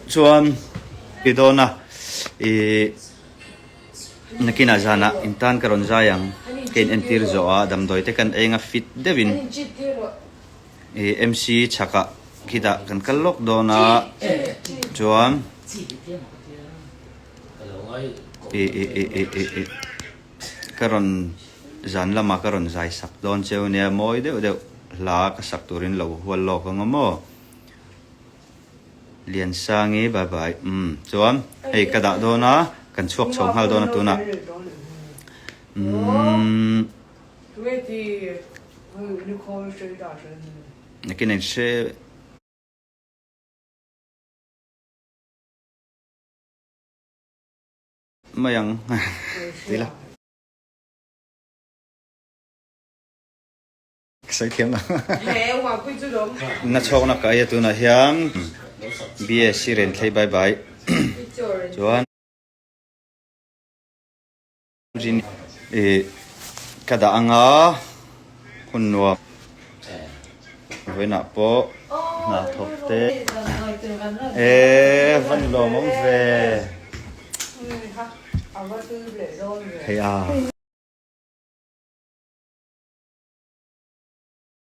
Chuan i dawn a i nakinah zanah in tan ka rawn zai ang ka in entir zawh a damdawi te kan eng a fit deuhin i MC chhakah khitah kan kal lawk dawn a chuan i i i i i i ka rawn zan lamah ka rawn zai sak dawn cheu nia mawi deuh deuh hla ka sak turin lo hual lawk ang a maw. Liansangi bye bye umm chuan hei ka dah dawn a kan chhuak chho nghal dawn a tunah umm nakin a inhre mai ang ti la. Ka sawi thiam lo. Na chhawkna ka ei a tunah hian BSc Renthlei bye bye chuan ih ka dah anga hun nuam vawiinah pawh hna thawk te e van lawmawm ve hei a.